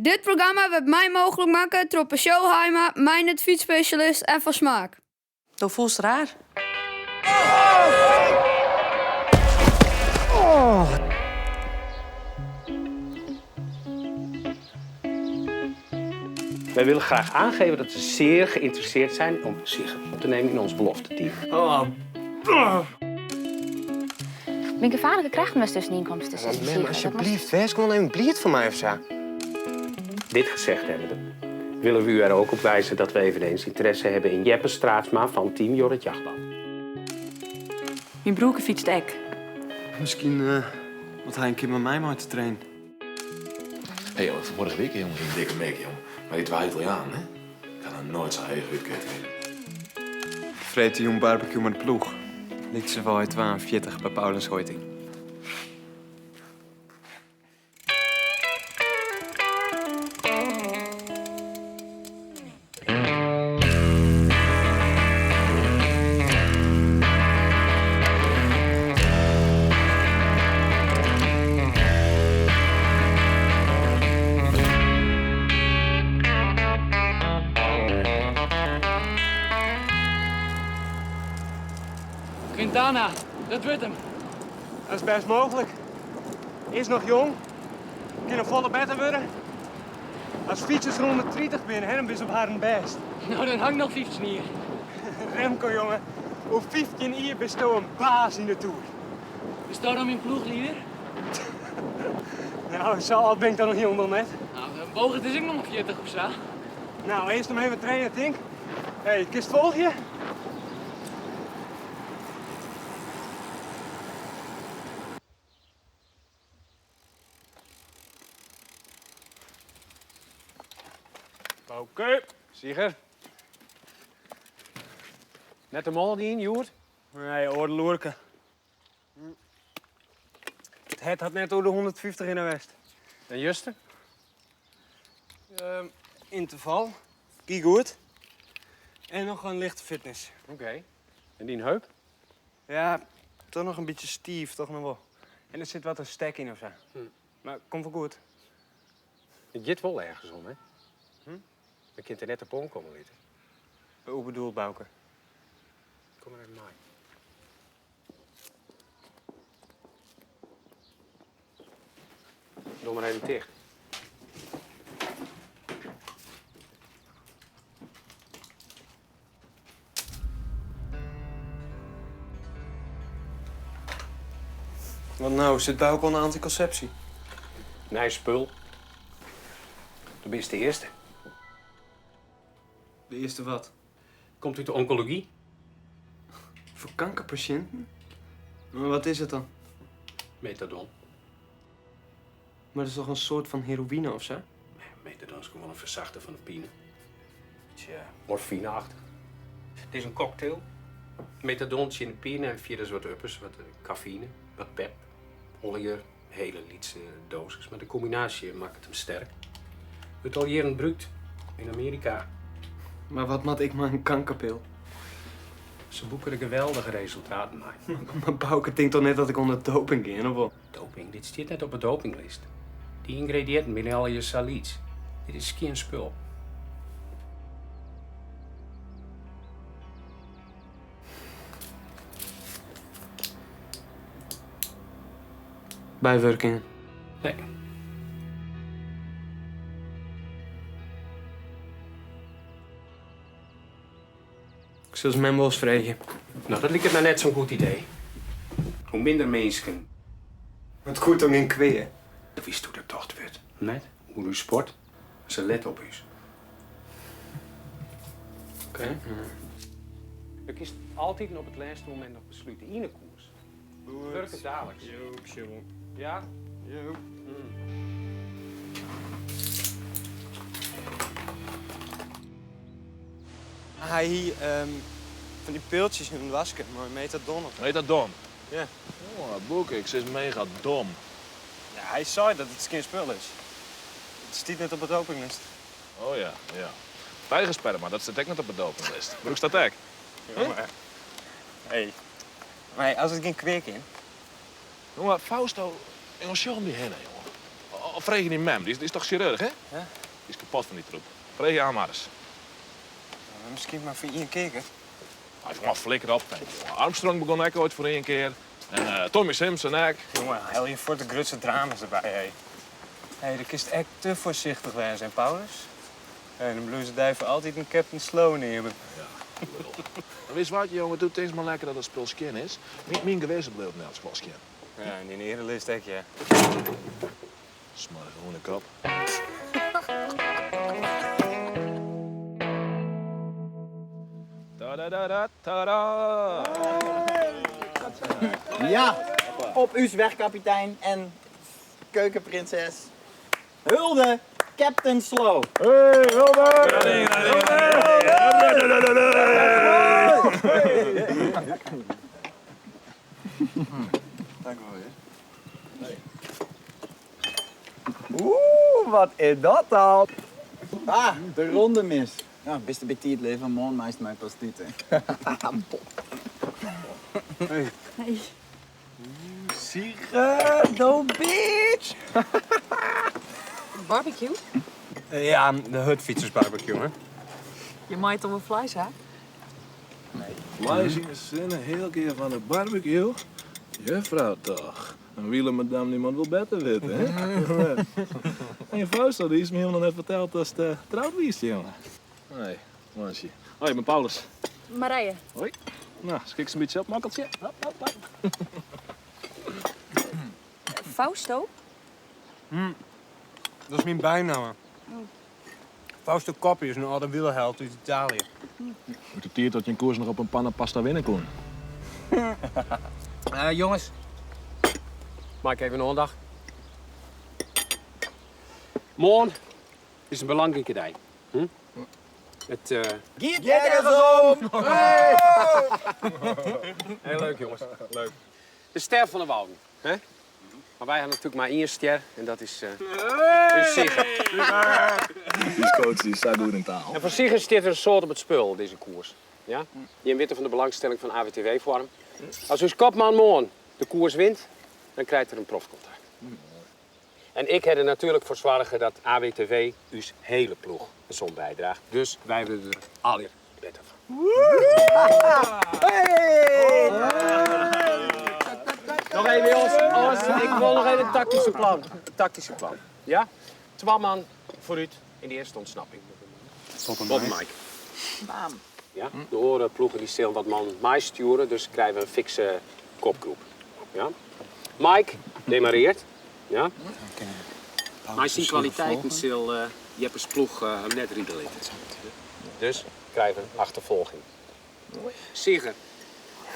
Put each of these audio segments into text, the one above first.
Dit programma wurdt mei mooglik makke troch Peugeot Haima, Meindert Fytsspesjalist en Van Smaak. Do foelst raar. Wij willen graag aangeven dat we zeer geïnteresseerd zijn om zich op te nemen in ons belofteteam. Myn gefaarlike krachten wêr'tst tusken yn komst te sizzen. Mem, alsjeblieft, wês gewoan even bliid foar my of sa. Dit gezegd hebbende, willen we u er ook op wijzen dat we eveneens interesse hebben in Jeppe Straatsma van Team Jorrit Jachtband. Myn broerke fytst ek. Miskien moat hy in kear mei my mei te trainen. Hé jongen, foarige wike jongen, hie in dikke mek jongen. Mei dy twa Italianen hè. Ik ha noch noait sa heech útkeard heard. Freedtejûn barbecue mei de ploech. Lytsewei 42 by Paulus Hoiting. Quintana, dat wurdt him. Dat is bêst mooglik. Is noch jong, kin noch folle better wurde. As fytsers rûn de 30 binne, hè, dan binne se op harren bêst. No, dan ha ik noch 15 jier. Remco, jonge, oer 15 jier bisto in baas yn de Tour. Bisto dan myn ploechlieder? Nou, sa âld bin ik dan noch hielendal net. Nou, Boogerd is ek noch mar 40 of sa. Nou, earst noch even traine, tink. Hey, kinst folgje? Oké, Sieger. Net de mol dien, hjoed? Nee, oardel oerke. It hert hat net oer de 150 hinne west. En juster? Ynterval. Gie goed. En noch in lichte fitness. Oké. En dyn heup? Ja, toch noch in bytsje stiif, toch noch wol. En der sit wat in stek yn of sa. Mar komt wol goed. It giet wol ergens om, hè? We kinne it der net op oankomme litte. Hoe bedoelst, Bouke? Kom mar even mei. Doch mar even ticht. Wat no? Sit Bouke oan de antykonsepsje? Nij spul. Do bist de earste. De earste wat? Komt út de onkology. Foar kankerpasjinten? Mar wat is it dan? Metadon. Mar dat is toch in soart fan heroïne of sa? Metadon is gewoan in fersachter fan de pine. Bytsje morfine-achtich. It is in cocktail. Metadon tsjin de pine en fierders wat uppers, wat kafeïne, wat pep. Allegear hiele lytse dosis, mar de kombinaasje makket him sterk. Wurdt al jierren brûkt yn Amearika. Mar wat moat ik mei in kankerpil? Se boeke der geweldige resultaten mei. Mar Bouke tinkt toch net dat ik oan de doping gean, of wol? Doping? Dit stiet net op 'e dopinglist. Dy yngrediïnten binne allegear sa lyts. Dit is skjin spul. Bywurkingen? Nee. Ik sil se mem wolris freegje. No, dat liket my net sa'n goed idee. Hoe minder minsken. It koe toch gjin kwea? Witst hoe't der tocht wurdt, net? Oer ús sport. Se lette op ús. Oké. Do kinst altiten op it lêste momint noch beslute yn 'e koers. Wurket daliks. Jo, ik sjoch wol. Ja? Jo. Hy hie fan dy piltsjes yn in doaske mei metadon of. Metadon? Ja. Oh, Bouke, ik sis mega dom. Ja, hy sei dat it skjin spul is. It stiet net op 'e dopinglist. Oh ja, ja. Tijgersperma, dat stiet ek net op 'e dopinglist. Brûkst dat ek? Jonge, hey. Mar as it gjin kwea kin. Jonge, Fausto, jonge, sjoch om dy hinne, jonge. Of freegje dyn mem, dy is toch sjirurch, hè? Dy is kapot fan dy troep. Freegje har mar ris. Miskien mar foar ien kear. Hy fan flikker op, vent, jonge. Armstrong begûn ek oait foar ien kear. En Tommy Simpson ek. Jonge, helje fuort de grutste drama's derby, hé. Hé, do kinst ek te foarsichtich wêze, hè, Paulus? Hé, dan bliuwe se dy foar altyd in Captain Slow neamen. Ja, lul. Mar witst wat, jonge, do tinkst mar lekker dat it spul skjin is. Myn gewisse bliuwt yn elts gefal skjin. Ja, en dyn earelist ek, ja. Smoarge hûnekop. Ta-da-da-da-ta-da! Ja, op ús wegkapitein en keukenprinses. Hulde, Captain Slow. Hey, hulde! Dank u wel, hear. Oeh, wat is dat dan? Ah, de ronde mis. Nou, bist der bytiid, leave, moarn meist my pas tute. Hey. Hey. Sieger, no bitch! Barbecue? Ja, de hurdfytsersbarbecue, hè? Je maait om in fleis, hè? Fleis yn 'e sinne, heal kear fan de barbecue. Juffrou toch. In wiele madam dy moat wol better witte, hè? En Fausto, dy is my hielendal net ferteld datst troud wiest, jonge. Hoi, Mansje. Hoi, ik bin Paulus. Marije. Hoi. No, skikst in bytsje op, makkeltsje? Hop, hop, hop. Fausto? Dat is myn bynamme. Fausto Coppi is in âlde wielerheld út Italië. Ut de tiid dat je in koers noch op in panne pasta winne koenen. Jonges, mei ik even oandacht? Moarn is in belangrike dei. Hm? It Giet nergens om! Heel leuk, jongens. Leuk. De ster fan de Wouden. Hè? Mar wy ha natuerlik mar ien stjer en dat is ús Sieger. Ús coach dy is sa goed yn taal. En foar Sieger stiet der in soad op it spul, dizze koers. Ja? Jim witte fan de belangstelling fan AWTW foar him. As ús kopman moarn de koers wint, dan krijt er in profkontrakt. En ik ha der natuerlik foar soarge dat AWTW ús hele ploech in som bydraacht, dus wy wurde der allegear better fan. Noch even jongens, alles, ik wol noch even it taktyske plan. It taktyske plan, ja? Twa man foarút yn de earste ûntsnapping. Bob en Mike. Bam. Ja? De oare ploegen dy sille wat mannen meistjoere, dus krije we in fikse kopgroep. Ja? Mike demareert. Ja? Mei syn kwaliteiten sil Jeppes ploech him net ride litte. Dus krije we in achterfolging. Sieger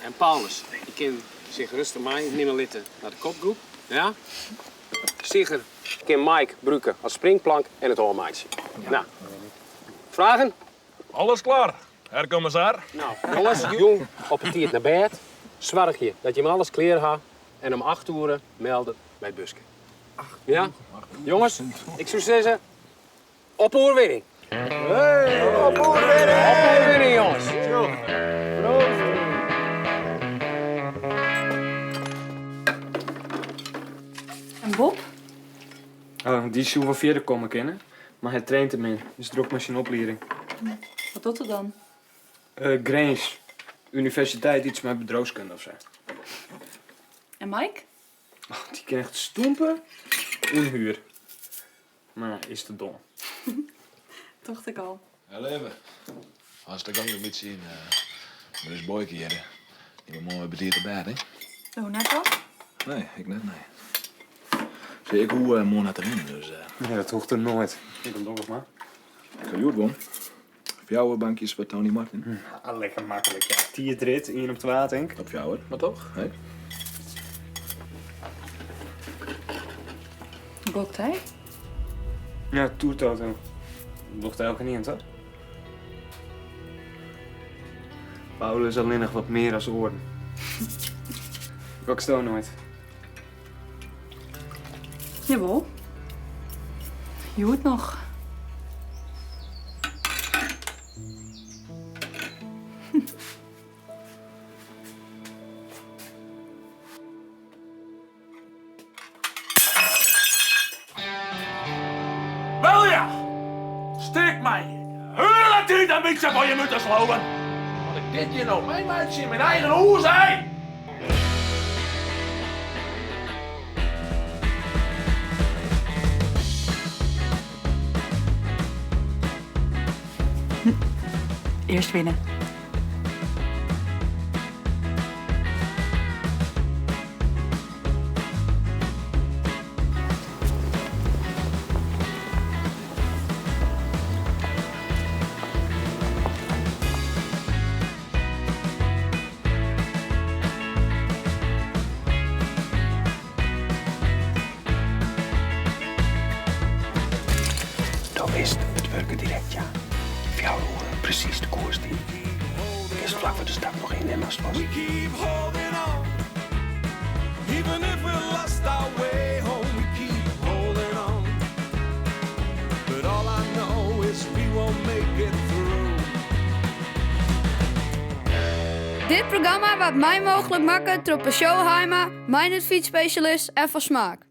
en Paulus dy kin sich rêstich meinimme litte nei de kopgroep. Ja? Sieger kin Mike brûke as springplank en it ôfmeitsjen. No, fragen? Alles klear, Herr Kommissar. No, jonges, jûn op 'e tiid nei bêd. Soargje dat jim alles klear ha en om acht oere melde by it buske. Ja? Jonges, ik soe sizze, op oerwinning! Op oerwinning! Op oerwinning, jonges! Proost! En Bob? Oh, dy soe wol fierder komme kinne, mar hy traint te min, is drok mei syn oplieding. Wat docht er dan? Grins. Universiteit, iets mei bedriuwskunde of sa. En Mike? Oh, dy kin echt stoempe ûnhuer. Mar is te dom. Tocht ik al. Ja, leave. As de gong in bytsje yn mei ús boyke hjir. Dy moat moarn wer betiid op bêd, hè? Hoe net dan? Nee, ik net, nee. Sjoch, ik hoech moarn net te rinnen, dus. Nee, dat hoecht er noait. Ik doch it mar. Ik ha hjoed wûn. Fjouwer bankjes foar Tony Martin. Ah, lekker maklik, ja. Tiidrit, ien op twa, tink. Op fjouwer, mar toch, hè? Gokt hy? Ja, Toertoto. Docht elkenien, toch? Paulus allinnich wat mear as oaren. Goksto noait? Jawol. Hjoed noch. Stik my hiele tiid in bytsje foar jim út te sloven. Wat ik dit hjir no meimeitsje yn myn eigen hûs, hé! Earst winne. Do witst, it wurket direkt, ja. Fjouwer oeren, presys de koerstiid. Kinst flak foar de start noch ynnimme ast wolst. Dit programma waard mei mooglik makke troch Peugeot Haima, Meindert Fietsspecialist en Van Smaak.